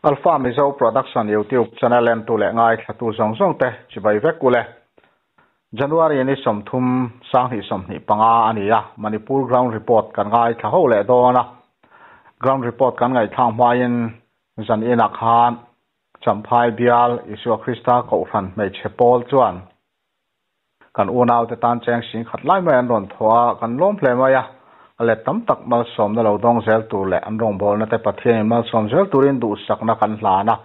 Alpha Mizo Production YouTube channel entu leh ngaithlatu zawng zawng te chibai vek ule. January ni 30 2025 a ni a, Manipur Ground Report kan ngaithla ho leh dawn a. Ground Report kan ngaihthlak hmain zan inah khan Champhai bial Isua Krista Kohhran hmeichhe pawl chuan kan unaute tan cheng sing khat lai mai an rawn thaw a, kan lawm hle mai a. A let tam tak malsawmna lo dawng zel tur leh an rawngbawlna te Pathianin malsawm zel turin duhsakna kan hlan a.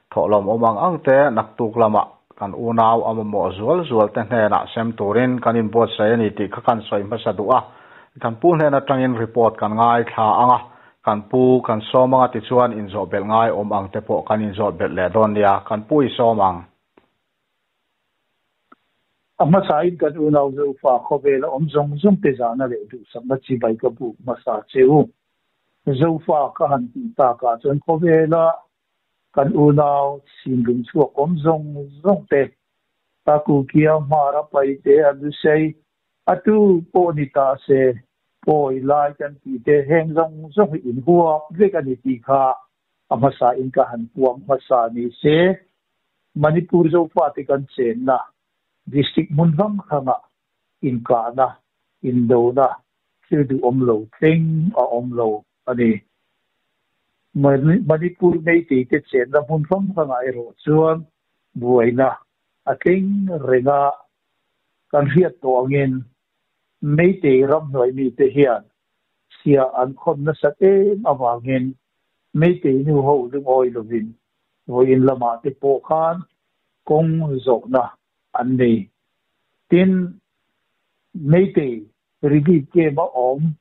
Thawhlawm awm ang ang te naktuk lamah kan unau a mamawh zual zual te hnenah sem turin kan inbuatsaih a ni tih kha kan sawi hmasa duh a. Kan pu hnen atangin report kan ngaithla ang a, kan pu kan sawm anga tichuan inzawh belh ngai awm ang te pawh kan inzawt belh leh dawn nia, kan pu i sawm ang. A hmasain kan unau Zofa khawvela awm zawng zawng te zahna leh duhsakna chibai ka buk hmasa che u. Zofa ka han tih takah chuan khawvela kan unau chhimlung chhuak awm zawng zawng te, Takukia, Hmara, Paite, Alusei, a tu pawh ni ta se, pawi lai kan tih te heng zawng zawng hi inhuak vek a ni tih kha a hmasain ka han puang hmasa ni se. Manipur Zofate kan chenna district hmun hrang hrangah inkahna, indona thil duhawm lo thleng a awm lo a ni. Manipur Meitei te chenna hmun hrang hrangah erawh chuan buaina a thleng reng a, kan hriat tawh angin Meitei ramhnuai mite hian chhia an khawn nasat em avangin Meitei nu ho lungawi lovin vawiin lamah te pawh khan kawng zawhna an nei. Tin, Meitei relief camp a awm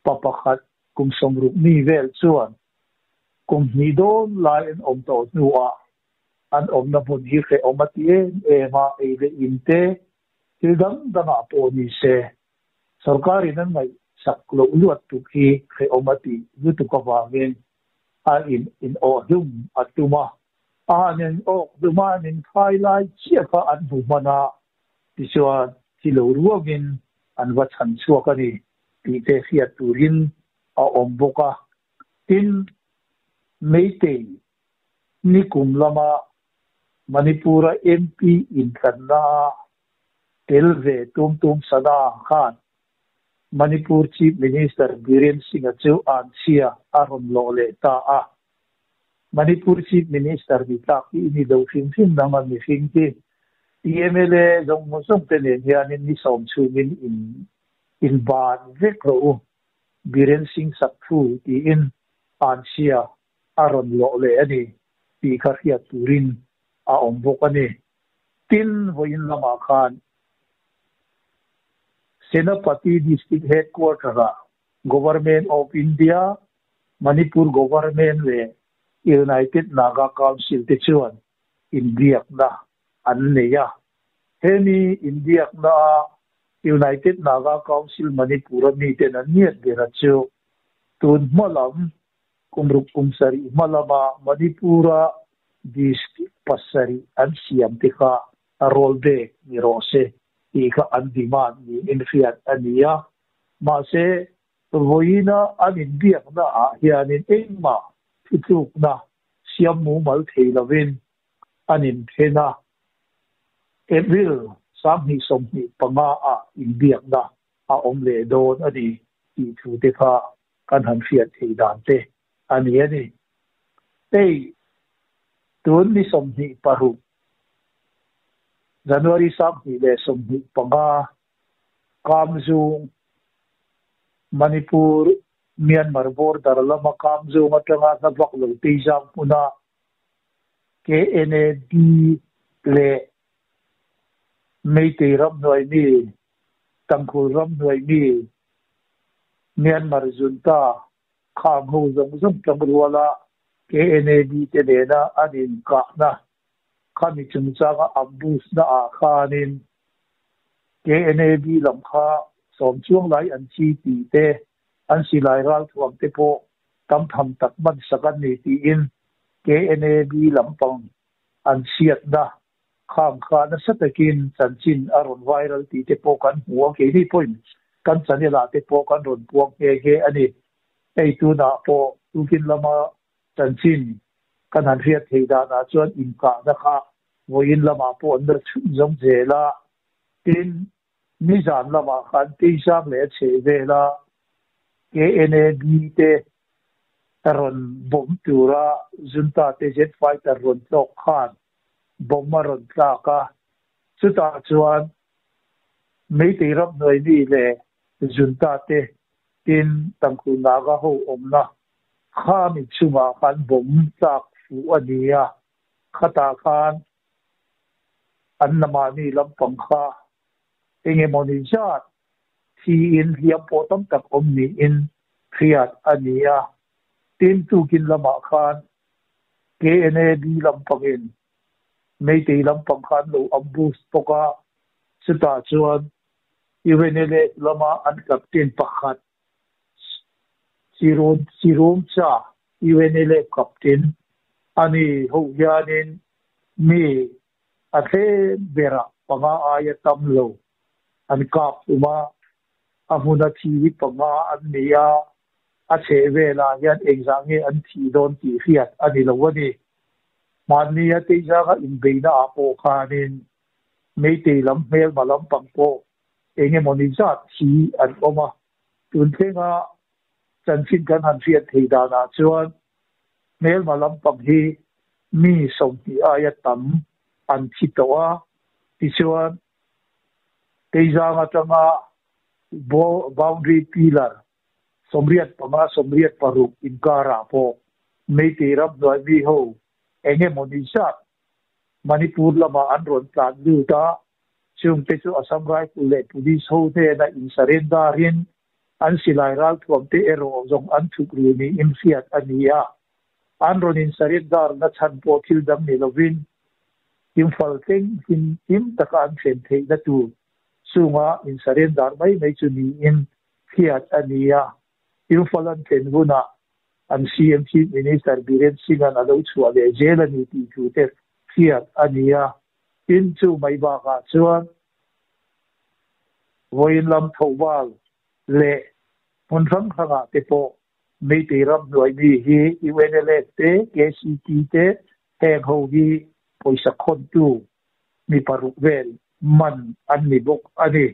pa pakhat kum 60 mi vel chuan kum hnih dawn lai an awm tawh hnuah an awmna hmun hi hrehawm a ti em em a, ei leh in te thil dang dangah pawh ni se sorkarin an ngaihsak loh luat tuk hi hrehawm a ti lutuk avangin a in in awh hlum a tum a, a han in awk hlum a, an in khai lai chiah kha an hmu hman a, tichuan thi lo ruangin an va chhan chhuak a ni tih te hriat turin a awm bawk a. Tin, Meitei nikum lama Manipur-a MP inthlanna tel ve tum tum sana khan Manipur Chief Minister Biren Singh-a chu an chhia a rawn lawh leh ta a. Manipur Chief Minister ni tlak hi i ni lo hrim hrim nang a mihring hi MLA zawng zawng te nen hianin ni sawm chhungin in in ban vek rawh u Biren Singh sak thu tiin an chhia a rawn lawh leh a ni tih kha hriat turin a awm bawk a ni. Tin, vawiin lamah khan Senapati District Headquarter-ah Government of India, Manipur Government leh United Naga Council te chuan inbiakna an nei a. Hemi inbiakna-a United Naga Council Manipur-a miten an ngiat ber a chu tun hma lam kum ruk kum sarih hma lama Manipur-a district pasarih an siam te kha a roll back ni rawh se tih kha an demand niin hriat a ni a. Mahse, vawiina an inbiakna ah hianin engmah thutlukna siam mumal thei lovin an inthen a. April 2025 ah inbiakna a awm leh dawn a ni tih thu te kha kan han hriat theih dan te a ni a ni. Hei, tun ni 26 January 2025 Kamzung, Manipur, Myanmar border lama Kamzung atanga hla vak lo Teizang hmuna KNAB leh Meitei ramhnuai mi, Tangkhul ramhnuai mi, Myanmar junta khang ho zawng zawng tang ruala KNAB te nena an inkahna khami chungchanga ambush na ah khanin KNAB lam kha sawm chuang lai an thi tih te an silai ral thuam te pawh tam tham tak man sak an ni tiin KNAB lampang an chhiatna khang kha nasa takin chanchin a rawn viral tih te pawh kan hmu a, keini pawhin kan channel ah te pawh kan rawn puang nghe nghe a ni. Hei tunah pawh tukin lama chanchin Kan han hriat theih danah chuan inkahna kha vawiin lamah pawh an la chhunzawm zel a, tin, nizan lamah khan Keizang leh a chheh vela KNAB te rawn bomb tura Junta te jet fighter rawn tlawk khan bomb a rawn tlak a, chutah chuan Meitei ramhnuai mi leh Junta te tin Tangkhul Naga ho awmna Khami chungah khan bomb tlak fuh a ni a, khatah khan an lamahni lampang kha eng emaw ni zat thiin hliam pawh tam tak awm niin hriat a ni a. Tin, tukin lamah khan KNAB lampangin Meitei lampang kha an lo ambush bawk a, chutah chuan UNLA lama an captain pakhat Chirum Cha UNLA captain a ni ho hianin mi a thlem berah panga aia tam lo an kap tum a, a hmuna thi hi panga an ni a, a chheh velah hian engzah nge an thih dawn tih hriat a ni lo a ni. Hmannia Teizanga inbeihna ah pawh khanin Meitei lam hmelma lampang pawh eng emawni zat hi an awm a, tun thlenga chanchin kan han hriat thei danah chuan hmelma lampang hi mi 20 aia tam an thi tawh a, tichuan Keizang atanga boundary pillar 85 86 inkarah pawh Meitei ramhnuai mi ho eng emawni zat Manipur lamah an rawn tlan lut a, chungte chu Assam Rifle leh Police ho hnena in surrender in an silai ralthuam te erawh zawng an thuk ru niin hriat a ni a. An rawn in surrender na chhan pawh thil dang ni lovin Imphal thleng hlim hlim taka an thlen theihna tur chunga in surrender mai mai chu niin hriat a ni a. Imphal an thlen hunah an CM Chief Minister Biren Singh-a'n a lo chhuah leh zel a ni tih thu te hriat a ni a. Tin, chu mai bakah chuan vawiin lam Thoubal leh hmun hrang hrangah te pawh Meitei ramhnuai mi hi UNLF te, KCT te heng ho hi pawisa khawntu mi paruk vel man an ni bawk a ni.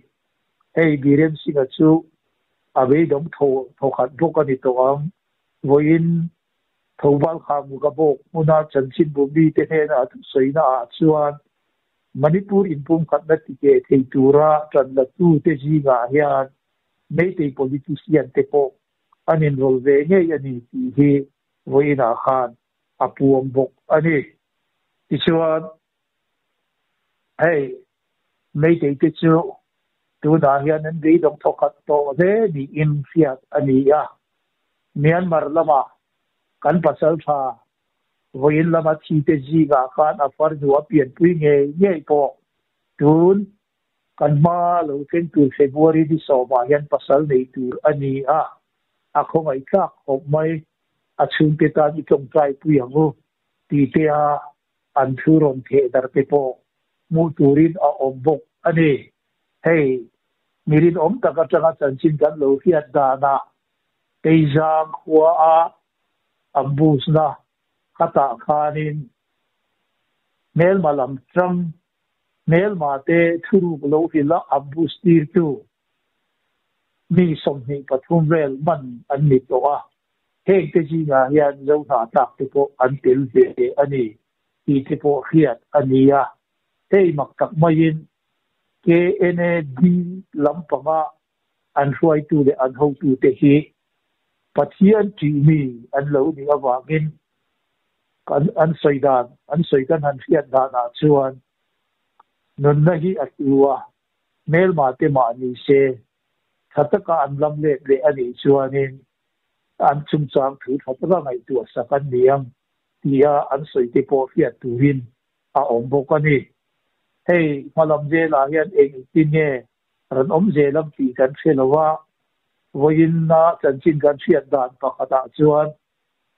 Hei Biren Singh-a chu a beidawng tho thawkhat bawk a ni tawh ang. Vawiin Thoubal Khamuka bawk hmuna chanchinbu mite hnena a thusawina ah chuan Manipur inpumkhatna tike thei tura tanlatute zingah hian Meitei politician te pawh an inrawlh ve ngei a ni tih hi vawiinah khan a puang bawk a ni. Tichuan, hei Meitei te chu tunah hian an beidawng thawkhat tawh hle niin hriat a ni a. Myanmar lama kan pasaltha vawiin lama thi te zingah khan a farnu a pianpui ngei ngei pawh tun kan hma lo thleng tur February ni sawmah hian pasal nei tur a ni a, a khawngaih tlak khawp mai. A chhungte tan i tawngtai pui ang u tih te a an thu rawn theh dar te pawh hmuh turin a awm bawk a ni. Hei, mi rinawm tak atanga chanchin kan lo hriat danah Keizang khua a ambush-na khatah khanin hmelma lam tang hmelma te thuruk lo hrilh a ambush tirtu mi 23 vel man an ni tawh a. Heng te zingah hian Zohna tlak te pawh an tel ve a ni tih te pawh hriat a ni a. Hei mak tak maiin KNAD lampanga an hruaitu leh an hotute hi Pathian ṭih mi an lo nih avangin kan an sawi dan an sawi kan han hriat danah chuan nunna hi a hlu a, hmelma te mah ni se tha taka an lam let leh a nih chuanin an chungchang thu tha taka ngaihtuah sak an ni ang tia an sawi te pawh hriat turin a awm bawk a ni. Hei hmalam zelah hian eng engtin nge rawn awm zel ang tih kan hre lo a, vawiinna chanchin kan hriat dan pakhatah chuan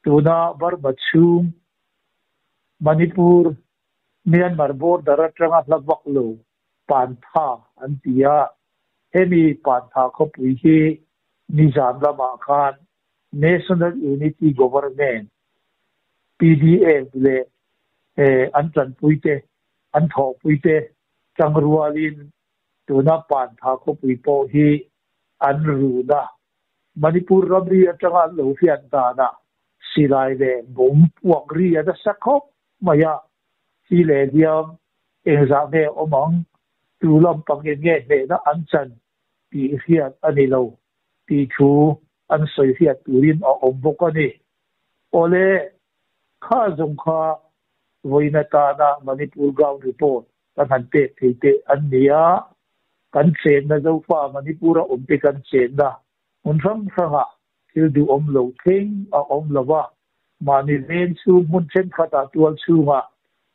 tuna Burma chhung Manipur Myanmar border atanga hla vak lo Pantha an ti a, hemi Pantha khawpui hi nizan lamah khan National Unity Government PDF leh an tanpuite an thawhpuite tangrualin tuna Pantha khawpui pawh hi an run a. Manipur ramri atanga an lo hriat danah silai leh bomb puak ri a nasa khawp mai a, thi leh hliam engzah nge awm ang, tu lampangin nge hnehna an chan tih hriat a ni lo tih thu an sawi hriat turin a awm bawk a ni. Awle, kha zawng kha vawiin atana Manipur Ground Report kan han pek thei teh an ni a, kan chenna Zofa Manipur-a awmte kan chenna hmun hrang hrangah thil duhawm lo thleng a awm lo va, mahni veng chhung hmun thenkhatah tual chhungah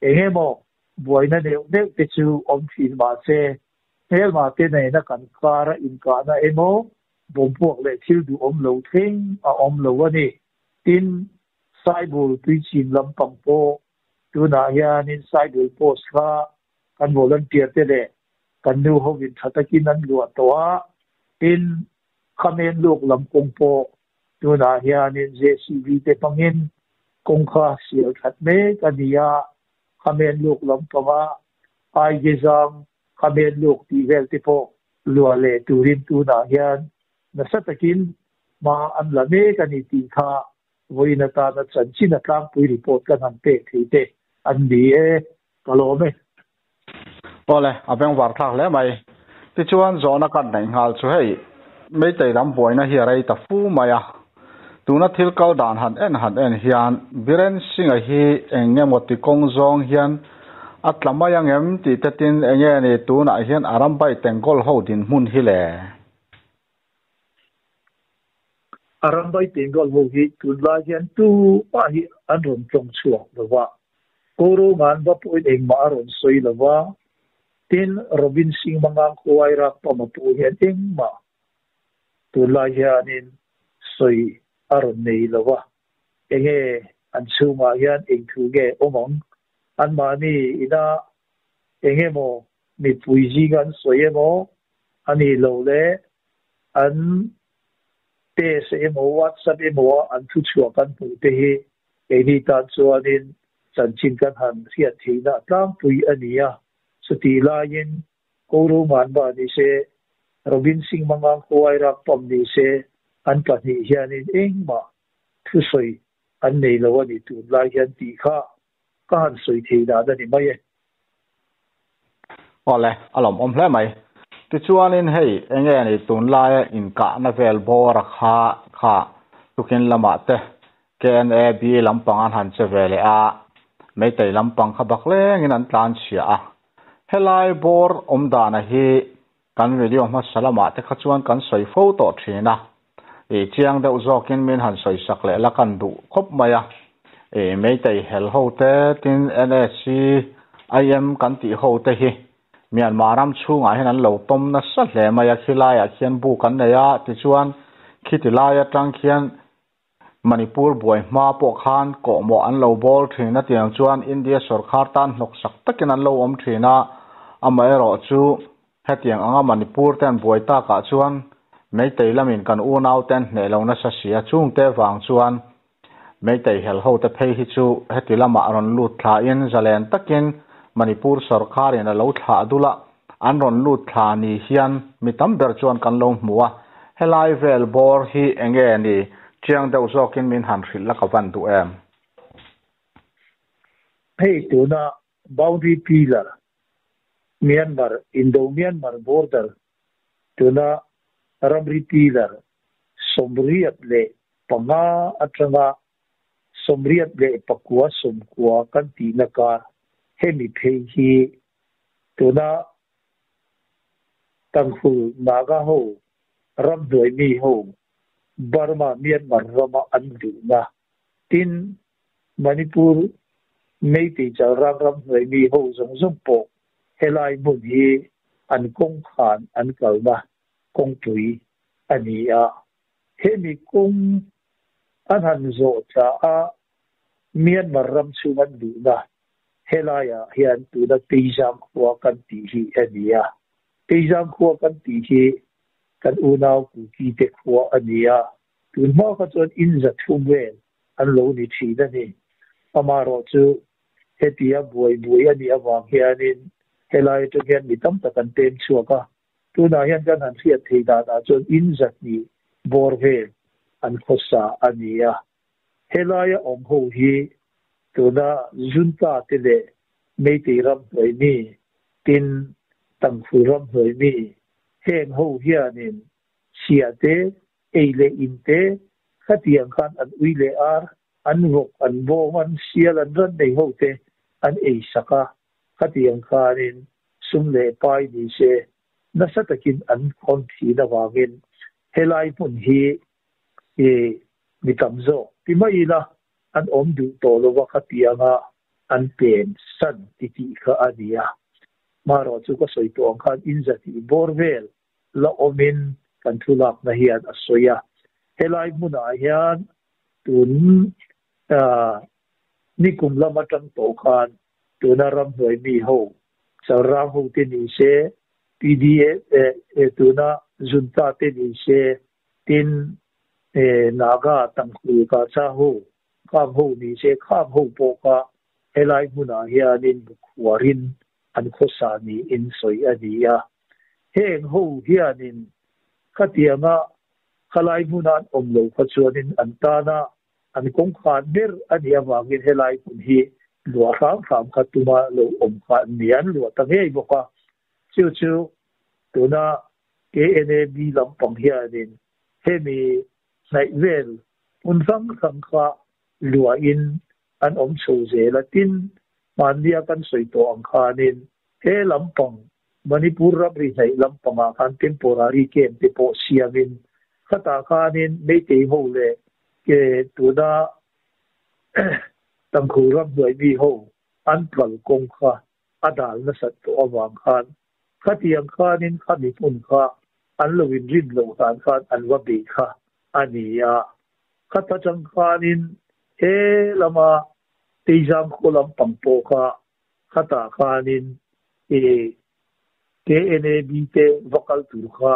eng emaw buaina neuh neuh te chu awm thin mah se, hmelma te nena kan kara inkahna emaw bawmpuak leh thil duhawm lo thleng a awm lo a ni. Tin, Saibul tuichhin lampang pawh tunah hianin Saibul post kha kan volunteer te leh kan nu hovin tha takin an luah tawh a, tin, Khamen luk lam kawng pawh tunah hianin JCB te hmangin kawng kha sial that mek a ni a, Khamen luk lampanga Aigezang Khamen luk tih vel te pawh luah leh turin tunah hian nasa takin hma an la mek a ni tih kha vawiin atana chanchin a tlangpui report kan han pek thei te an ni e, ka lawm e. Awle, a bengvar thlak hle mai. Tichuan zawhna kan neih nghal chu hei, Meitei lam buaina hi a rei ta fu mai a. Tuna thil kal dan han en han en hian Biren Singh-a hi eng nge maw ti kawng zawng hian a tla mai ang em tih te tin eng nge ni tunah hian a rambai tengkawl ho dinhmun hi le? A rambai tengkawl ho hi tunlai hian tumah hi an rawn tawng chhuak lo va, Kawronga'n va pawhin engmah a rawn sawi lo va, tin Robin Singh Mangang khuai rak pama pawh hian engmah Tunlai hianin sawi a rawn nei lo a, enge an chhungah hian eng thu nge awm ang? Anmahni ina eng emaw mipui zinga an sawi emaw a nih loh le an test emaw WhatsApp emaw a an thuchhuah kan hmuh te hi keini tan chuanin chanchin kan han hriat theihna tlangpui a ni a, chutih laiin Koro Manba ni se, Robin Singh Mangang Khuai rak pam ni se, an pahnih hianin engmah thusawi an nei lo a ni tunlai hian tih kha ka han sawi thei dan a ni mai e. Awle, a lawmawm hle mai. Tichuanin hei enge ni tunlaia inkahna vel bawr a kha kha tukin lamah te KNAB lampang an han che ve leh a, Meitei lampang kha bak lengin an tlan chhia a. Helai bawr awm dana hi kan video hmasa lamah te kha chuan kan sawi fo tawh thin a, ih chiang deuh zawkin min han sawi sak leh la kan duh khawp mai a. Ih Meitei hel ho te tin NSC IM kan tih ho te hi Myanmar ram chhungah hian an lo tawm nasa hle mai a, khilaiah khian buk an nei a, tichuan khiti lai atang khian Manipur buai hma pawh khan kawhmawh an lo bawl thin a tiang chuan India sawrkhar tan hnawksak takin an lo awm thin a, amaherawh chu hetiang anga Manipur te an buai takah chuan Meitei lamin kan unau te an hneh lo nasa si a, chungte vang chuan Meitei hel ho te phei hi chu heti lamah rawn lut thlain zalen takin Manipur sawrkharin a lo thlah dul a, An rawn lut thla ni hian mi tam ber chuan kan lo hmu a, helai vel bawr hi enge ni chiang deuh zawkin min han hrilh la ka van duh em? Hei tuna boundary pillar Myanmar, Indo-Myanmar border tuna ramri pillar 75 atanga 89 90 kan tihna kar hemi phei hi Tuna Tangkhul Naga ho, ramhnuai mi ho, Burma, Myanmar rama an luhna, tin Manipur Meitei Chalrang ramhnuai mi ho zawng zawng pawh helai hmun hi an kawng khan an kalna kawngpui a ni a. Hemi kawng an han zawh tla a, Myanmar ram chhung an luhna Helaiah hian tuna Teizang khua kan tih hi a ni a. Teizang khua kan tih hi kan unau Kuki te khua a ni a. Tun hma kha chuan in za thum vel an lo ni thin a ni. Amaherawhchu hetia buai buai a nih avang hianin helai atang hian mi tam tak an pem chhuak a, tunah hian kan han hriat theih danah chuan in zahnih bawr vel an khawsa a ni a. Helaia awm ho hi tuna Junta te leh Meitei ram hnuai mi, tin Tangkhul ram hnuai mi, heng ho hianin chhia te, ei leh in te, khatiang khan an ui leh ar, an vawk, an bawng, an sial, an ran nei ho te an ei sak a, khatiang khanin sum leh pai ni se nasa takin an khawn thin avangin helai hmun hi i mi tam zawk ti mai ila an awm duh tawh lova khatianga an pen san ti tih kha a ni a. Hmarawh chu ka sawi tawh ang khan in zatih bawr vel la awmin kan thu lakna hian a sawi a. Helai hmunah hian tun nikum lam atang tawh khan tuna ramhnuai mi ho, Chalrang ho te ni se, PDA tuna Junta te ni se, tin Naga Tangkhul Kacha ho, khang ho ni se, khang ho pawh kha helai hmunah hianin bukhuarin an khawsa niin sawi a ni a. Heng ho hianin khatianga khalai hmuna an awm lo kha chuanin an tana an kawngkhan ber a nih avangin helai hmun hi luah hram hram kha tuma lo awm kha an ni a, an luah ta ngei bawk a. Chu chu tuna KNAB lampang hianin hemi hnaih vel hmun hrang hrang kha luahin an awm chho zel a, tin, hmannia kan sawi tawh ang khanin he lampang Manipur ramri hnaih lampangah khan temporary camp te pawh siamin khatah khanin Meitei ho leh ke tuna Tangkhul ramhnuai mi ho an kal kawng kha a dal nasat tawh avang khan khatiang khanin khami hmun kha an lo inrin loh hlan khan an va beih kha a ni a. Khata tang khanin he lama Teizang khaw lampang pawh kha khatah khanin i KNAB te va kal tur kha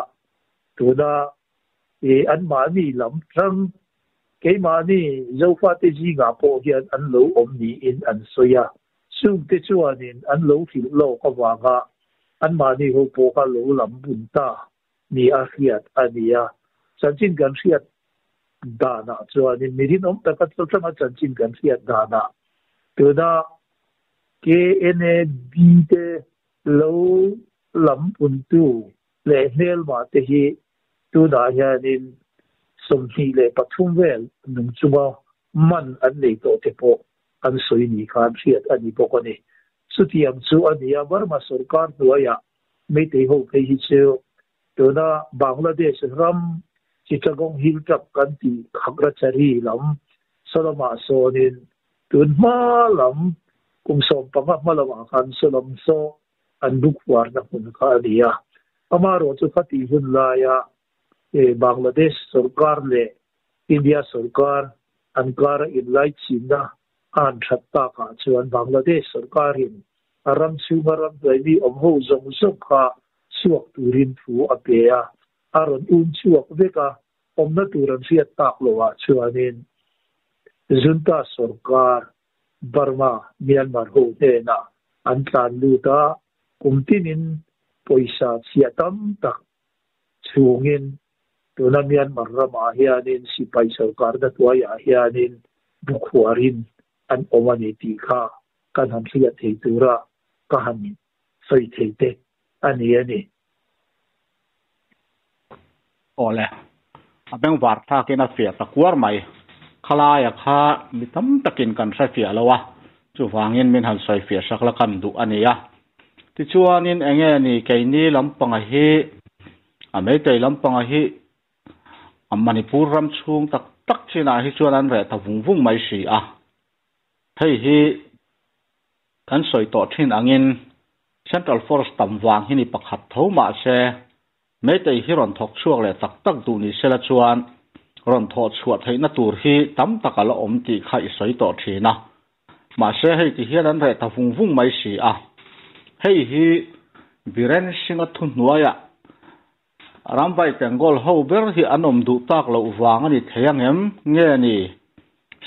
tuna i anmahni lam tang keimahni Zofate zingah pawh hian an lo awm niin an sawi a. Chungte chuanin an lo hrilh lawk avanga anmahni ho pawh kha lo lam bun ta ni a hriat a ni a. Chanchin kan hriat danah chuanin mi rinawm taka tlawthlanga chanchin kan hriat danah tuna KNAB te lo lam puntu leh hmelmah te hi tunah hianin 23 vel nung chunga man an nei tawh te pawh an sawi ni khan hriat a ni bawk a ni. Chutiang chu a ni a, Burma sorkar hnuaiah Meitei ho phei hi chu tuna Bangladesh ram Chittagong Hill Tract kan tih Khagrachari lam sawlamah sawnin tun hma lam kum 15 hma lamah khan sawlam saw an buk huarna hmun kha a ni a. Amaherawh chu khatih hun laia Bangladesh sorkar leh India sorkar an kara inlaichinna a han that takah chuan Bangladesh sorkarin a ram chhunga ram hnuaimi awm ho zawng zawng kha chhuak turin thu a pe a, a rawn um chhuak vek a, awmna tur an hriat tak loah chuanin Junta sorkar Burma, Myanmar ho hnenah an tlan lut a, kum tinin pawisa chhiah tam tak chhungin tuna Myanmar ramah hianin sipai sorkarna hnuaiah hianin bukhuarin an awm a ni tih kha kan han hriat thei tura ka han sawi thei te a ni a ni. Awle, a bengvar thlakin a fiah ta kuar mai. Khalaia kha mi tam takin kan hre fiah lo a, chuvangin min han sawi fiah sak la kan duh a ni a. Tichuanin enge ni keini lampanga hi, a Meitei lampanga hi a Manipur ram chhung tak tak chinah hi chuan an reh ta vung vung mai si a. Hei hi kan sawi tawh thin angin Central Force tam vang hi ni pakhat tho mah se Meitei hi rawn thawk chhuak leh tak tak duh ni sela chuan rawn thawh chhuah theihna tur hi tam tak a la awm tih kha i sawi tawh thin a. Mahse hei ti hian an reh ta vung vung mai si a. Hei hi Biren Singh-a thuhnuaiah Ramvai Tengol ho ber hi an awm duh tak loh vang a ni thei ang em? Nge ni?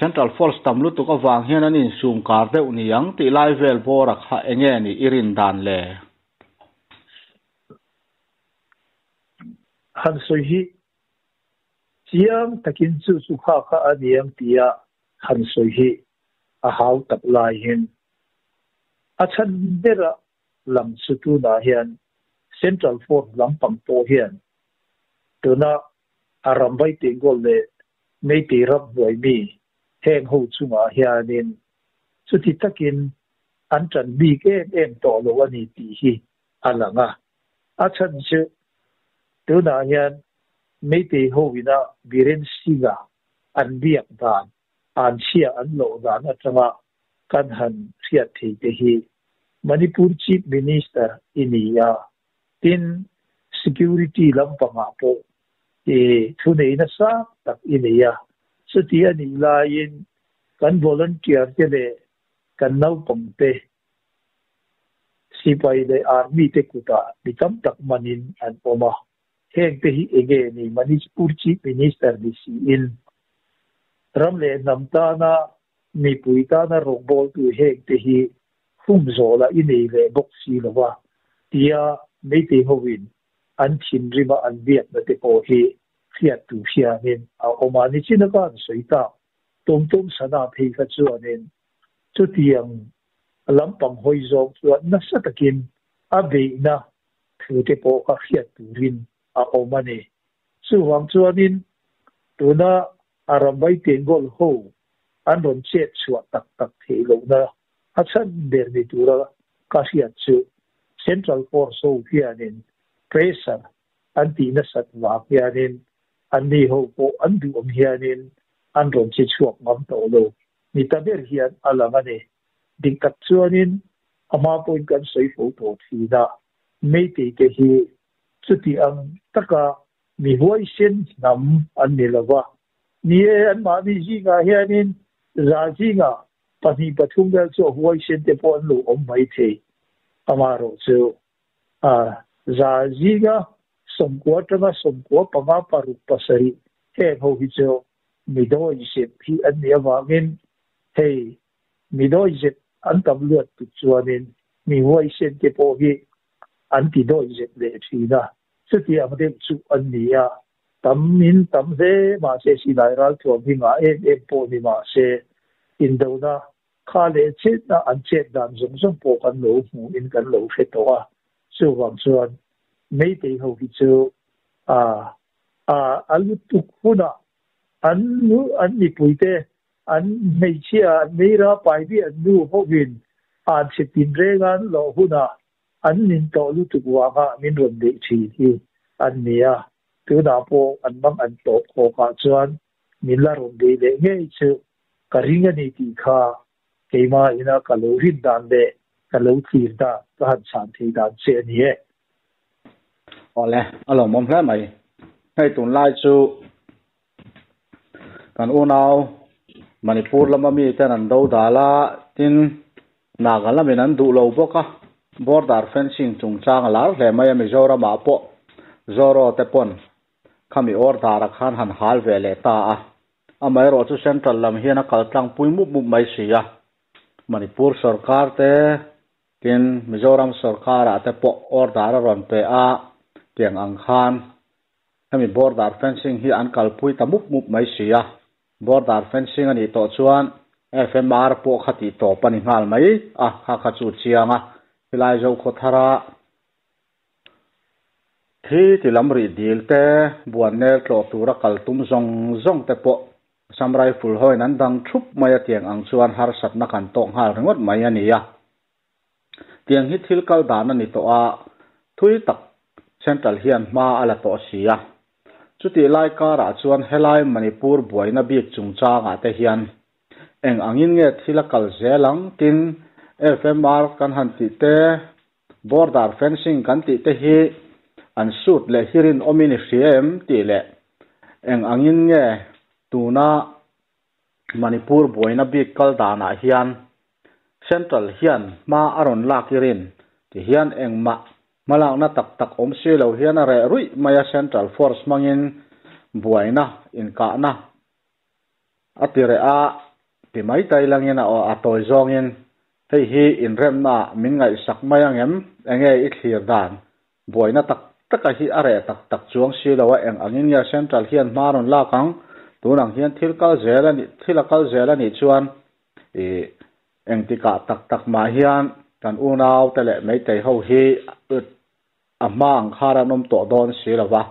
Central Force tam lutuk avang hian an insum kar deuh niang tih lai vel bawra kha enge ni i rin dan le? Han sawi hi chiang takin chu chu kha kha a niang tia han sawi hi a hau tak laiin a chhan bera lang chu tunah hian Central Force lampang pawh hian tuna a Rambai Tengol leh Meitei ram hnuai mi heng ho chungah hianin chuti takin an ṭan bik em em tawh lo a ni tih hi a lang a. A chhan chu tunah hian Meitei ho ina Biren Singh-a an biak dan, an chhia an loh dan atanga kan han hriat thei te hi Manipur Chief Minister i ni a, tin security lampangah pawh i thunei nasa tak i nei a. Chuti a nih laiin kan volunteer te leh kan naupang te sipai leh army te kutah mi tam tak manin an awm a. Heng te hi enge ni Manipur Chief Minister ni siin ram leh hnam tana mipui tana rawngbawltu heng te hi hum zawhlah i nei leh bawk si lo va tia Meitei hovin an thinrima an biakna te pawh hi hriat tur hianin a awm a. Nichin a kan sawi tak tum tum sana phei kha chuanin chutiang lampang hawi zawng chuan nasa takin a beihna thu te pawh kha hriat turin a awm a ni. Chuvang chuanin tuna Arambai Tengol ho an rawn chet chhuah tak tak theih lohna a chhan ber ni tura ka hriat chu Central Force ho hianin pressure an tih nasat vang hianin anni ho pawh an duh ang hianin an rawn che chhuak ngam tawh lo ni ta ber hian a lang a ni. Dik tak chuanin a hma pawhin kan sawi fo tawh thin a, Meitei te hi chuti ang taka mi huaisen hnam an ni lo va. Ni e, anmahni zingah hianin za zingah pahnih pathum vel chu a huaisen te pawh an lo awm mai thei. Amaherawh chu a za zinga sawmkua atanga sawmkua panga paruk pasarih heng ho hi chu mi dawi zep hi an nih avangin hei mi dawi zep an tam luat tuk chuanin mi huaisen te pawh hi an ti dawi zep leh thin a. Chuti ang deuh chu an ni a, tam in tam hle mahse silai ralthuam hi ngah em em pawh ni mahse indona kha leh chetna an chet dan zawng zawng pawh kan lo hmu in kan lo hre tawh a, chuvang chuan Meitei ho hi chu a a a lutuk hunah an an mipuite an hmeichhia an meira pai bi an nu hovin an chhe tinreng an lawh hunah an nin tawh lutuk vanga min rawn beih thin hi an ni a, tunah pawh an mang an tawp khawkah chuan min la rawn beih leh ngei chu ka ring a ni tih kha keimah ina ka lo rin dan leh ka lo thlir dan ka han chhan thei dan che a ni e. Awle, a lawmawm hle mai. Hei tunlai chu kan unau Manipur lama mi ten an do dal a, tin Naga lamin an duh lo bawk a, border fencing chungchang a lar hle mai a, Mizoramah pawh Zoro te pawn khami order-a khan han hal ve leh ta a, amaherawh chu central lam hian a kal tlangpui mup mup mai si a, Manipur sorkar te tin Mizoram sorkarah te pawh order a rawn pe a, tiang ang khan Hemi border fencing hi an kalpui ta mup mup mai si a, border fencing a nih tawh chuan FMR pawh kha tih tawp a ni nghal mai a, kha kha chu chiang a, helai Zokhawthara thi ti lam rih dil te, buannel tlawh tura kal tum zawng zawng te pawh Assam Rifle hoin an dang thup mai a tiang ang chuan harsatna kan tawk nghal ringawt mai a ni a. Tiang hi thil kal dan a ni tawh a, thui tak Central hian hma a la tawh si a. Chutih lai karah chuan helai Manipur buaina bik chungchangah te hian eng angin nge thil a kal zel ang tin FMR kan han tih te, border fencing kan tih te hi an sut leh hi rinawmin i hria em tih leh eng angin nge tuna Manipur buaina bik kal danah hian Central hian hma a rawn lak i rin ti hian engmah hmalakna tak tak awm si lo hian a reh ruih mai a, Central Force hmangin buaina inkahna a ti reh a. Ti mai tai langin a a tawi zawngin hei hi inremna ah min ngaihsak mai ang em? Enge i thlir dan? Buaina tak taka hi a reh tak tak chuang si lo a, eng angin nge Central hian hma rawn lak ang? Tun ang hian thil kal zel a nih, thil a kal zel a nih chuan i engtikah tak tak mah hian kan unaute leh Meitei ho hi a hma ang khar an awm tawh dawn si lo va.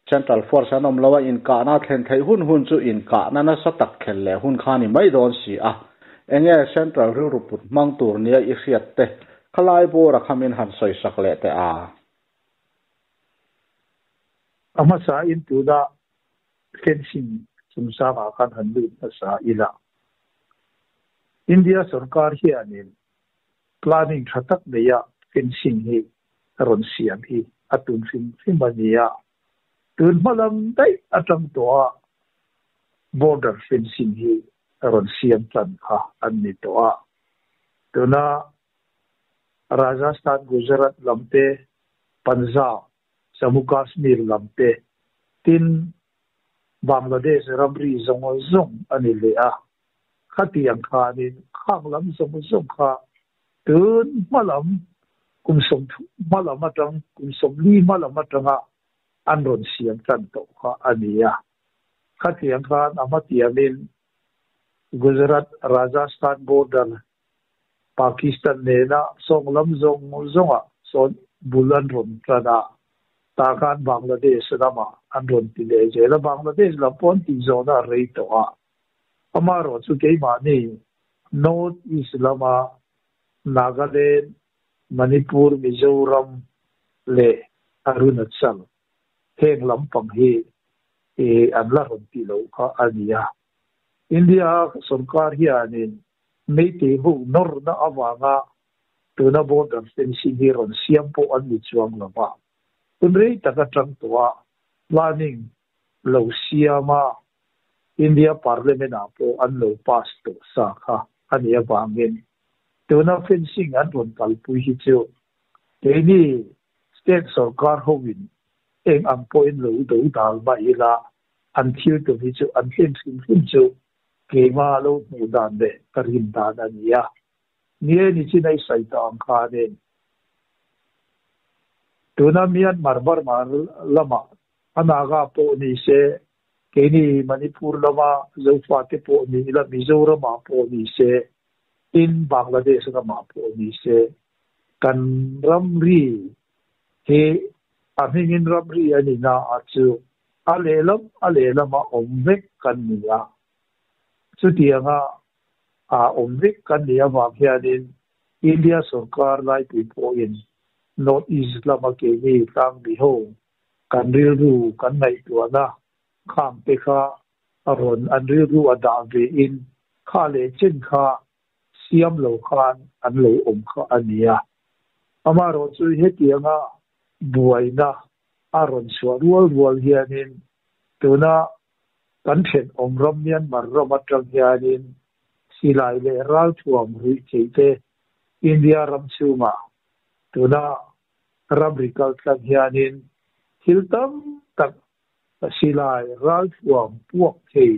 Central Force an awm lo a, inkahna a thlen theih hun hun chu inkahna nasa tak thlen leh hun kha a ni mai dawn si a. Enge Central rilru put hmang tur nia i hriat te khalai bawra kha min han sawisak leh teh a. A hmasa in tuna fencing chungchangah khan han lut hmasa ila. India sorkar hianin planning tha tak neia fencing hi rawn siam hi a tum hrim hrim a ni a. Tun hma lam daih atang tawha border fencing hi rawn siam tan kha an ni tawh a. Tuna Rajasthan, Gujarat lam te, Punjab, Jammu Kashmir lam te, tin Bangladesh ramri zawng zawng a ni leh a. Khatiang khanin khang lam zawng zawng kha tun hma lam kum 30 hma lam atang kum 40 hma lam atanga an rawn siam tan tawh kha a ni a. Khatiang khan a hmatiamin Gujarat Rajasthan border Pakistan nena sawng lam zawng zawngah sawn bul an rawn tan a, tah khan Bangladesh lamah an rawn ti leh zel a, Bangladesh lam pawh an tih zawhna a rei tawh a. Amaherawh chu keimahni North East lama Nagaland, Manipur, Mizoram leh Arunachal heng lampang hi an la rawn tih loh kha a ni a. India sorkar hianin Meitei ho nawrna avanga tuna border fencing hi rawn siam pawh an ni chuang lo va. Hun rei tak atang tawha planning lo siam a, India Parliament ah pawh an lo pass tawh sa kha a nih avangin tuna fencing an rawn kalpui hi chu keini state sorkar hoin eng ang pawhin lo do dal mah ila an thil tum hi chu an hlim hrim hrim chu keimah lo hmuh dan leh ka rin dan a ni a. Ni e, nichin a i sawi tawh ang khanin tuna Myanmar Burma lamah a Naga pawh ni se, keini Manipur lama Zofate pawh ni ila, Mizoramah pawh ni se, tin Bangladesh ramah pawh ni se, kan ramri hi a hmingin ramri a ni na a chu a lehlam a lehlama awm vek kan ni a. Chutianga a awm vek kan nih avang hianin India sorkar laipui pawhin North East lama keini tlangbi ho kan rilru kan ngaihtuahna khang te kha a rawn an rilru a dah ve in kha leh chen kha siam lo khan an lo awm kha a ni a. Amaherawh chu hetianga buaina a rawn chhuah rual rual hianin tuna Kan thenawm ram Myanmar ram atang hianin silai leh ralthuam ruih theih te India ram chhungah tuna ramri kal tlang hianin thil tam tak silai ralthuam puak thei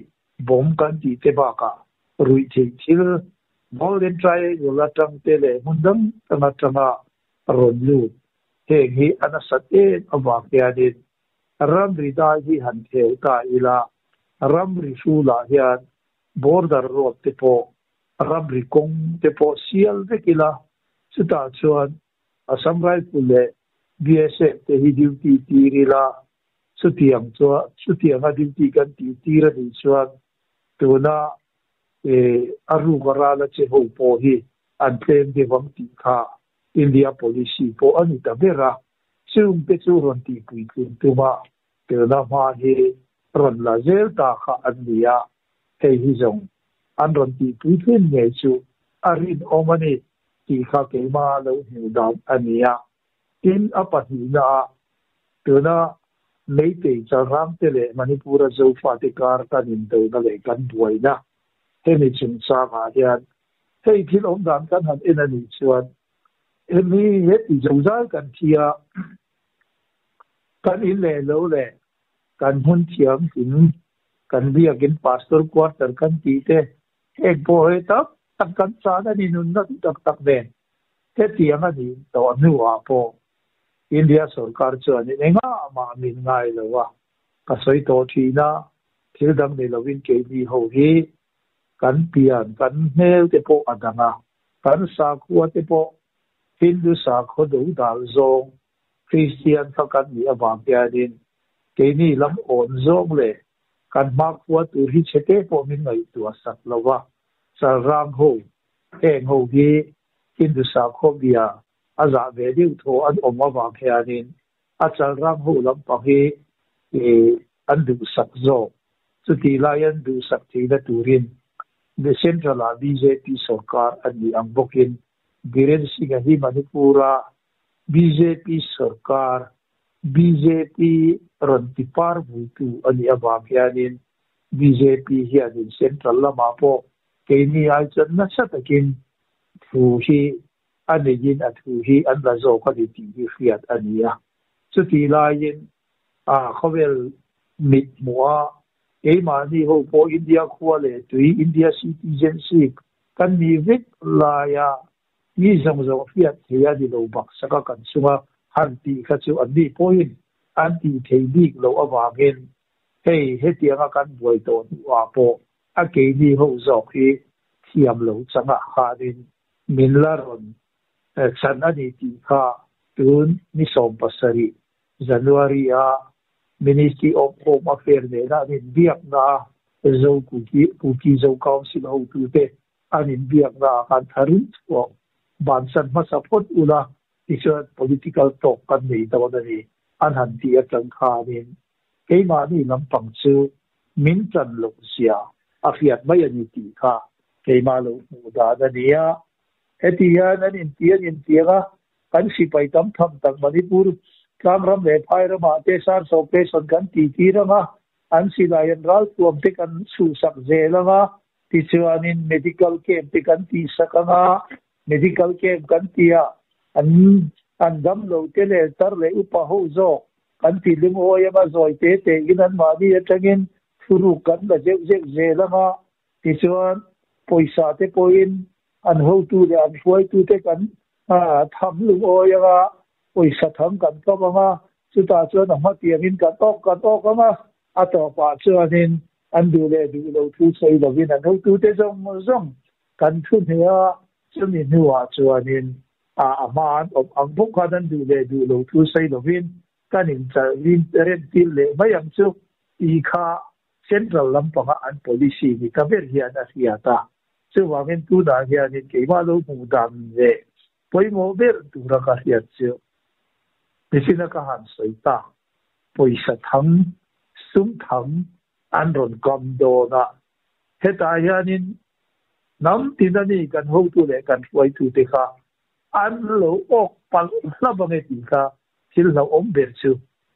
bomb kan tih te bakah ruih theih thil Golden Triangle atang te leh hmun dang dang atanga rawn lut heng hi a nasat em avang hianin Ramri dai hi han khel ta ila, ramri hrulah hian border road te pawh, ramri kawng te pawh sial vek ila, chutah chuan Assam Rifle leh BSF te hi duty tir ila, chutiang chuan chutianga duty kan tih tir a nih chuan tuna a ruk a ral a che ho pawh hi an tlem deuh ang tih kha India policy pawh a ni ta ber a. Chungte chu rawn tihpuitlin tuma telna hma hi rawn la zel ta kha an ni a, hei hi zawng an rawn tihpuitlin ngei chu a rinawm a ni tih kha keimah lo hmuh dan a ni a. Tin, a pahnihnaah tuna Meitei Chalrangte leh Manipura Zofate kar kan indona leh kan buaina hemi chungchangah hian hei thil awmdan kan han en a nih chuan Hemi heti zozai kan thi a, kan in leh lo leh kan hmun thiam in kan biakin pastor quarter kan tih te, Heng pawh hi tam tak kan chan a ni nunna duh tak tak nen. Hetiang a nih tawh hnuah pawh India sorkar chuanin engah mah min ngai lo a, ka sawi tawh thin a, thil dang ni lovin keini ho hi kan pian kan hmel te pawh a dang a, kan sakhua te pawh Hindu sakhaw do dal zawng Kristian kha kan nih avang hianin keini lam awn zawng leh kan hmakhua tur hi chhete pawh min ngaihtuah sak lo va, Chalrang ho, heng ho hi Hindu sakhaw bia a zah ve deuh thaw an awm avang hianin a Chalrang ho lampang hi an duhsak zawk. Chutih lai an duhsak theihna turin the Central-ah bjp sorkar an nih ang bawkin Biren Singh-a hi Manipur-a bjp sorkar, bjp rawn ti par vuitu a nih avang hianin bjp hianin Central lamah pawh keini ai chuan nasa takin thu hi a neiin a thu hi an la zawk a ni tih hi hriat a ni a. Chutih laiin a khawvel mit hmuh a, keimahni ho pawh India khua leh tui, India citizenship, kan nih vek laia mi zawng zawng hriat thei a ni lo baksak a kan chunga han tih kha chu an ni pawhin an tih thei bik loh avangin hei hetianga kan buai tawh hnuah pawh a keini ho zawk hi thiam lo changah khanin min la rawn chan a ni tih kha tun ni 17 January-a Ministry of Home Affairs nena an inbiakna a Zo Kuki Kuki Zo Council hotute an inbiakna ah khan tharin chhuah bansan hmasa phawt ula tichuan political talk kan nei dawn a ni an han tih atang khanin keimahni lampang chu min tan loh zia a hriat mai a ni tih kha keimah lo hmuh dan a ni a. Heti hian an inti an intiang a, kan sipai tam tham tak Manipur tlangram leh phai ramah te Sars operation kan tih tir ang a, an silai an ralthuam te kan chhuhsak zel ang a, Tichuanin medical camp te kan tihsak ang a, medical camp kan ti a, an an damlo te leh tar leh upa ho zawk kan ti lungawi ang a, zawi te te in anmahni atangin thuruk kan la zeuh zeuh zel ang a, tichuan pawisa te pawhin an hotu leh an hruaitu te kan tham lungawi ang a, pawisa tham kan kap ang a, chutah chuan a hmatiangin kan awk kan awk ang a, a tawpah chuanin An duh leh duh lo thu sawi lovin an hotute zawng zawng kan thu hne a, chumi hnuah chuanin a a hma an awm ang bawk khan an duh leh duh lo thu sawi lovin kan inchalh rin remtir leh mai ang chu tih kha Central lampanga an policy ni ta ber hian a hriat a. Chuvangin tunah hianin keimah lo hmuh dan leh pawimawh ber tura ka hriat chu nichin a ka han sawi tak. Pawisa thang, sum thang an rawn kam dawn a. Hetah hianin hnam tin a ni kan hotu leh kan hruaitute kha an lo awk palh hlap ange tih kha thil hlauhawm ber chu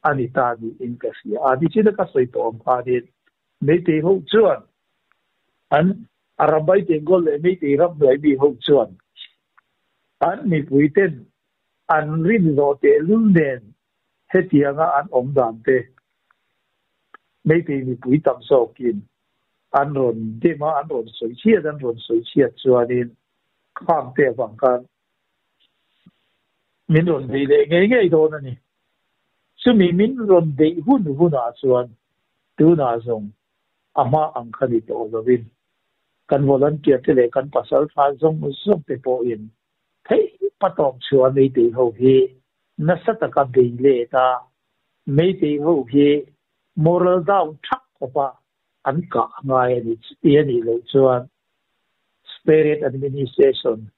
a ni ta niin ka hria a. Nichina ka sawi tawh ang khanin Meitei ho chuan an Arambai Tengol leh Meitei ramhnuai mi ho chuan an mipuiten an rin zawh tehlul nen Hetianga an awm dan te Meitei mipui tam zawkin an rawn dim a, an rawn sawi chhiat, an rawn sawi chhiat chuanin khang te avang khan min rawn beih leh ngei ngei dawn a ni. Chumi min rawn beih hun hunah chuan tunah zawng a hma ang kha ni tawh lovin kan volunteer te leh kan pasal tha zawng zawng te pawhin theih patawp chhuah Meitei ho hi nasa taka bei let a, Meitei ho hi moral down thak khawpa an kah a ngai a ni. Chuti a nih loh chuan Separate Administration,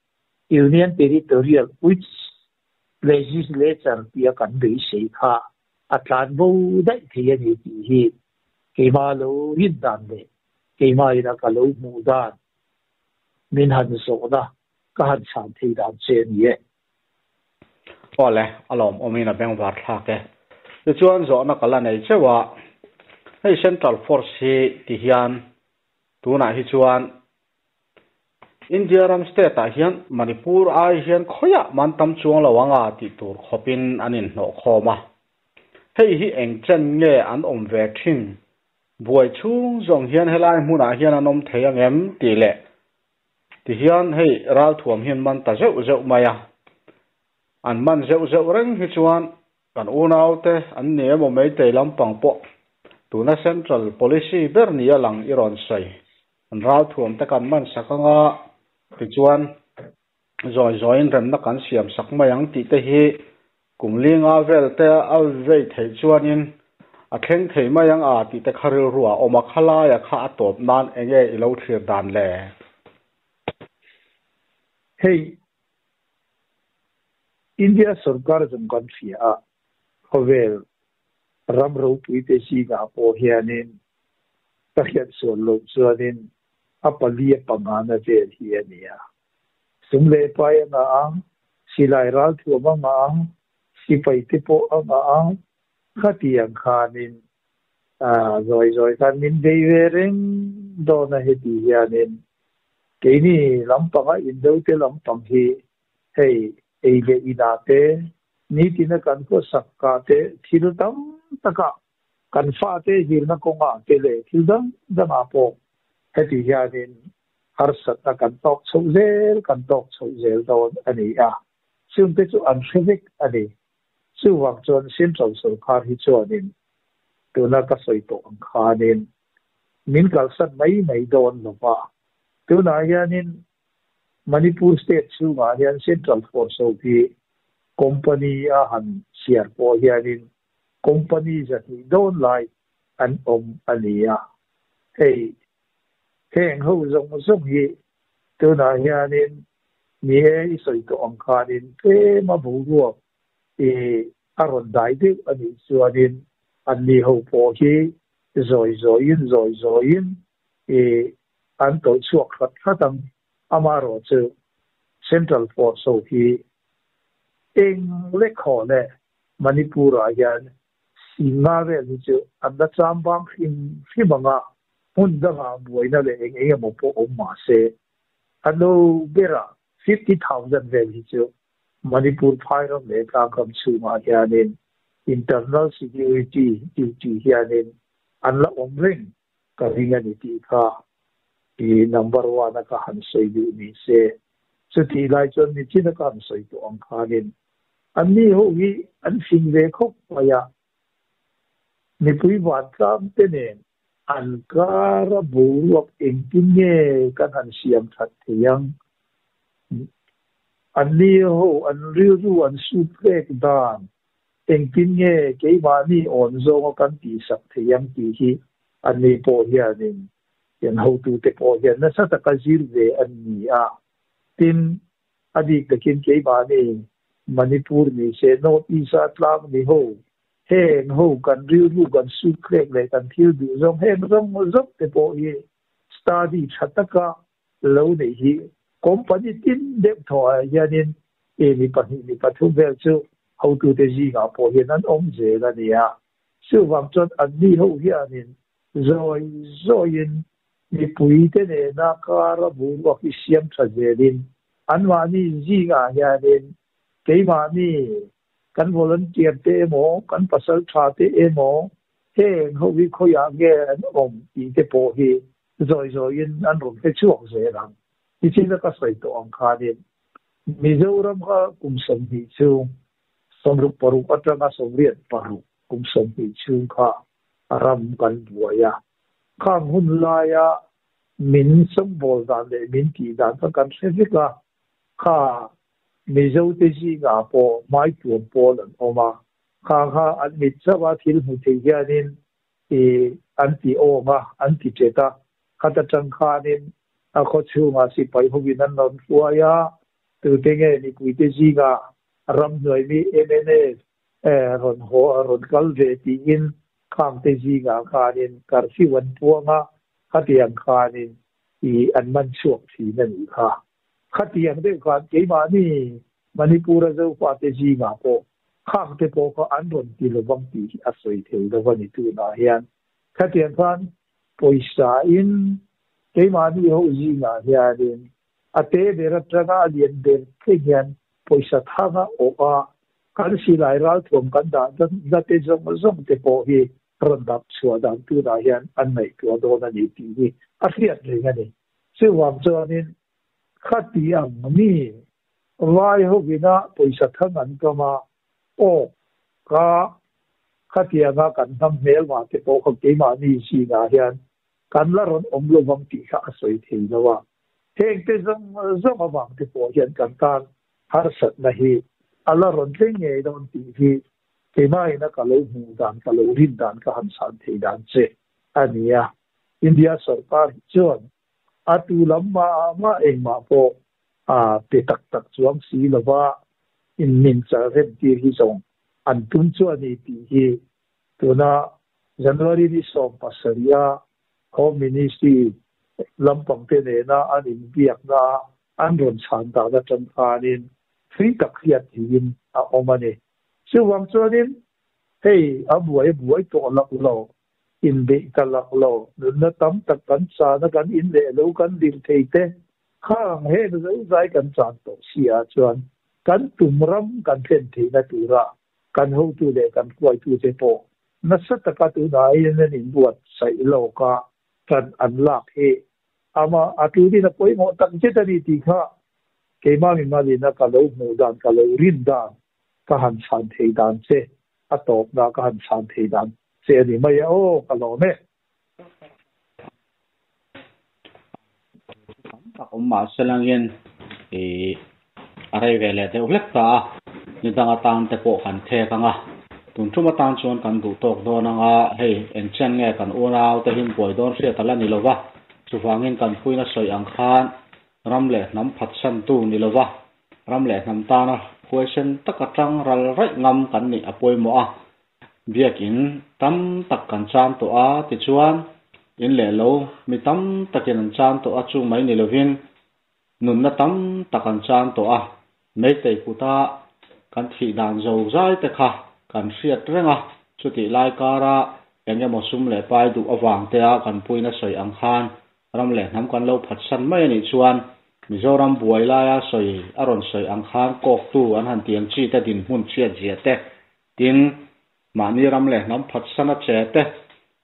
Union Territorial with Legislature tia kan beisei kha a tlan bo daih thei a ni tih hi keimah lo rin dan leh keimah ina ka lo hmuh dan min han zawhna ka han chhan thei dan che a ni e. Awle, a lawmawmin a bengvar thlak e. Tichuan zawhna ka la nei cheuh a, hei Central Force hi ti hian tunah hi chuan India ram state ah hian Manipur ai hian khawiah man tam chuang lo anga tih tur khawpin an inhnawh khawm a. Hei hi eng chen nge an awm ve thin? Buai chhung zawng hian helai hmunah hian an awm thei ang em? tih leh. Tihian hei ralthuam hi an man ta zeuh zeuh mai a, an man zeuh zeuh reng hi chuan kan unaute an ni emaw Meitei lampang pawh tuna Central Policy ber nia lang i rawn sawi. An ralthuam te kan man sak anga tichuan zawi zawiin remna kan siam sak mai ang tih te hi kum linga vel te a vei theih chuanin a thleng thei mai ang a tih te kha rilru a awm a, khalaia kha a tawp nan enge i lo thlir dan le? Hei India sorkar zawng kan hria a, khawvel ram ropui te zingah pawh hianin ka hriat sual loh chuanin a pali a pangana vel hi a ni a. Sum leh pai a ngah ang, silai ralthuam a ngah ang, sipai te pawh a ngah ang, khatiang khanin zawi zawi khan min bei ve reng dawn a heti hianin keini lampanga indo te lampang hi hei ei leh inah te, nitina kan khawsak kah te thil tam takah Kan fate zirna kawngah te leh thil dang dangah pawh heti hianin harsatna kan tawk chhoh zel kan tawk chhoh zel dawn a ni a, chungte chu an hre vek a ni. Chuvang chuan Central Sorkar hi chuanin tuna ka sawi tawh ang khanin min kalsan mai mai dawn lo va, tunah hianin Manipur State chhungah hian Central Force ho hi Company a han chhiar pawh hianin Company zahnih dawn lai an awm a ni a, hei heng ho zawng zawng hi tunah hianin ni e i sawi tawh ang khanin tlema boruak i a rawn dai deuh a nih chuanin anni ho pawh hi zawi zawiin zawi zawiin i an tawlh chhuak hrat hrat ang. Amaherawhchu Central Force ho hi eng lekhaw leh Manipur-ah hian Singha vel hi chu an la cham vang hrim hrim ang a, hmun dangah buaina leh eng eng emaw pawh awm mah se, a no berah 50,000 vel hi chu Manipur phai ram leh tlangkam chhungah hianin Internal Security duty hianin an la awm reng ka ring a ni tih kha i number one a ka han sawi duh ni se. Chutih lai chuan nichin a ka han sawi tawh ang khanin Anni ho hi an fing ve khawp mai a, mipui vantlang te nen an kara boruak engtin nge kan han siam that thei ang? Anni ho an rilru an sut hlek dan engtin nge keimahni awn zawnga kan tihsak thei ang tih hi anni pawh hianin kan hotute pawh hian nasa taka zir ve an ni a, tin A bik takin keimahni Manipur ni se North East a tlang ni ho, heng ho kan rilru kan suthlek leh kan thil duh zawng heng zawng zawng te pawh hi study tha taka lo neih hi company tin deuh thaw ah hianin e mi pahnih mi pathum vel chu hotute zingah pawh hian an awm zel a nia. Chuvang chuan anni ho hianin zawi zawiin Mipuite nena kara boruak hi siam tha zelin anmahni zingah hianin keimahni kan volunteer te emaw kan pasal tha te emaw heng ho hi khawiah nge an awm tih te pawh hi zawi zawiin an rawn hre chhuak zel ang. Tichin a ka sawi tawh ang khanin Mizoram kha kum 20 chhung, 66 atanga 86 kum 20 chhung kha ram kan buai a. Khang hun laia min sawngbawl dan leh min tih dan kha kan hre vek a, kha Mizote zingah pawh hmaituam pawl an awm a, kha kha an mit chauh a thil hmu thei hianin i an ti awng a, an ti ṭet a, khata ṭang khanin a khaw chhungah sipai hovin an rawn hruai a, tute nge mipuite zingah ramhnuai mi mnf rawn haw a rawn kal ve tiin khangte zingah khanin curfew an puang a, khatiang khanin i an man chhuak thin a nih kha. Khatiang deuh khan keimahni Manipur-a Zofate zingah pawh khangte pawh kha an rawn ti lovang tih hi a sawi thei lo a ni tunah hian. Khatiang khan pawisa in keimahni ho zingah hianin a te ber atanga a lian ber thleng hian pawisa thanga awh a, kan silai ralthuam kan dah zate zawng zawng te pawh hi rawn dap chhuah dan tunah hian an ngaihtuah dawn a ni tih hi a hriat reng a ni. Chuvang chuanin Khati ang mi vai hovina pawisa thang an kam a, aw ka khatianga kan hnam hmelmah te pawh kha keimahni zingah hian kan la rawn awm lo vang tih kha a sawi thei lo a. Heng te zawng zawng avang te pawh hian kan tan harsatna hi a la rawn thleng ngei dawn tih hi keimahina ka lo hmuh dan, ka lo rin dan, ka han chhan thei dan che a ni a. India sorkar hi chuan a tu lam mah mah engmah pawh a pe tak tak chuang si lova in min chal rem tir hi zawng an tum chu a ni tih hi tuna January ni 17 a Home Ministry lampang te nena an inbiakna an rawn chhan dan atang khanin thui tak hriat theihin a awm a ni. Chuvang chuanin hei a buai buai tawh lak lo Inbeih ta lak lo, nunna tam tak kan chan a, kan in leh lo kan dil thei te, khang heng zozai kan chan tawh si ah chuan kan tum ram kan thlen theihna tura kan hotu leh kan hruaitute pawh nasa taka tunah hian an inbuatsaih lawk a, tan an lak hi ama a turin a pawimawh tak zet a ni tih kha keimah mimalina ka lo hmuh dan, ka lo rin dan, ka han chhan thei dan che a tawpna ka han chhan thei dan che a ni mai a, aw ka lawm e. Tam tak awm mah se langin ih a rei ve leh deuh hlek ta a, ni dang atan te pawh kan thek ang a, tun tum atan chuan kan duh tawk dawn ang a, hei engchen nge kan unau te him buai dawn hriat a la ni lo va, chuvangin kan puina sawi ang khan ram leh hnam phatsantu ni lo va, Ram leh hnam tana huaisen taka tang ral raih ngam kan nih a pawimawh a, biakin tam tak kan chan tawh a, tichuan in leh lo mi tam takin an chan tawh a, chung mai ni lovin nunna tam tak an chan tawh a, Meitei kuta kan thih dan zo zai te kha kan hriat reng a, chutih lai kara eng emaw sum leh pai duh avang tea kan puina sawi ang khan Ram leh hnam kan lo phatsan mai a nih chuan Mizoram buai laia sawi a rawn sawi ang khan kawktu an han ti ang chi te dinhmun chhiat zia te, tin, mahni ram leh hnam phatsan a che te,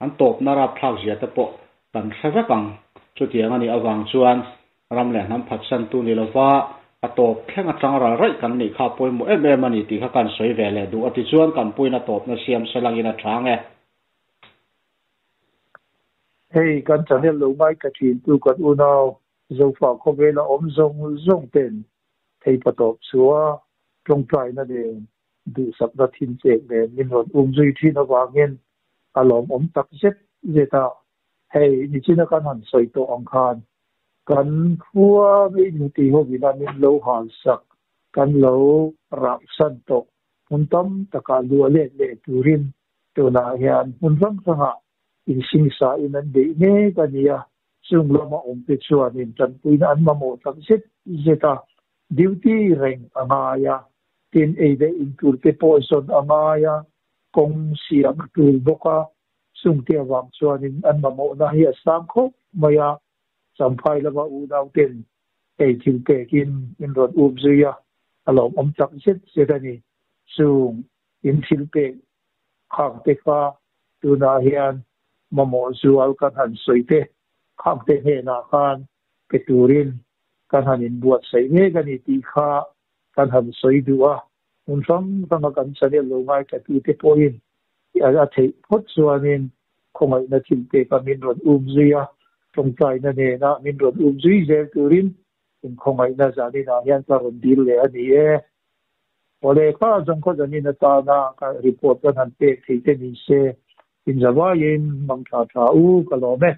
an tawpna rapthlak zia te pawh kan hre vek ang. Chutiang a nih avang chuan ram leh hnam phatsantu ni lova a tawp thleng atang ral raih kan nih kha a pawimawh em em a ni tih kha kan sawi ve leh duh a tichuan kan puiin a tawpna siam selangin a chang e. Hei kan channel lo ngai ka thin tu kan unau Zofa khawvela awm zawng zawng ten theipa tawp chua tawngtaina nen duhsakna thin chek nen min rawn um zui thin avangin a lawmawm tak zet zet a. Hei nichina kan han sawi tawh ang khan kan khua mi inti hovina min lo halsak kan lo rahsan tawh hmun tam takah luah let leh turin Tunah hian hmun hrang hrangah insingsa in an beih mek a ni a, chung lama awmte chuan intanpuina an mamawh tak zet zet a, duty reng a ngai a, tin ei leh in tur te pawh zawn a ngai a, kawng siam a tul bawk a, chungte avang chuanin an mamawhna hi a sang khawp mai a, Champhai lama unauten ei thil pekin in rawn up zui a, a lawmawm tak zet zet a ni. Chung In thil pek khang te kha tunah hian mamawh zual kan han sawi te khang te hnenah khan pe turin kan han inbuatsaih mek a ni tih kha kan han sawi duh a. Hmun hrang hranga kan channel lo ngaithlatute pawhin a theih phawt chuanin khawngaihna thil peka min rawn um zui a, tawngtaina nena min rawn um zui zel turin inkhawngaihna zaninah hian ka rawn dil leh a ni e. Awle kha zawng khaw zanin atana ka report kan han pek thei te ni se, inzavaiin mang tha tha u ka lawm e.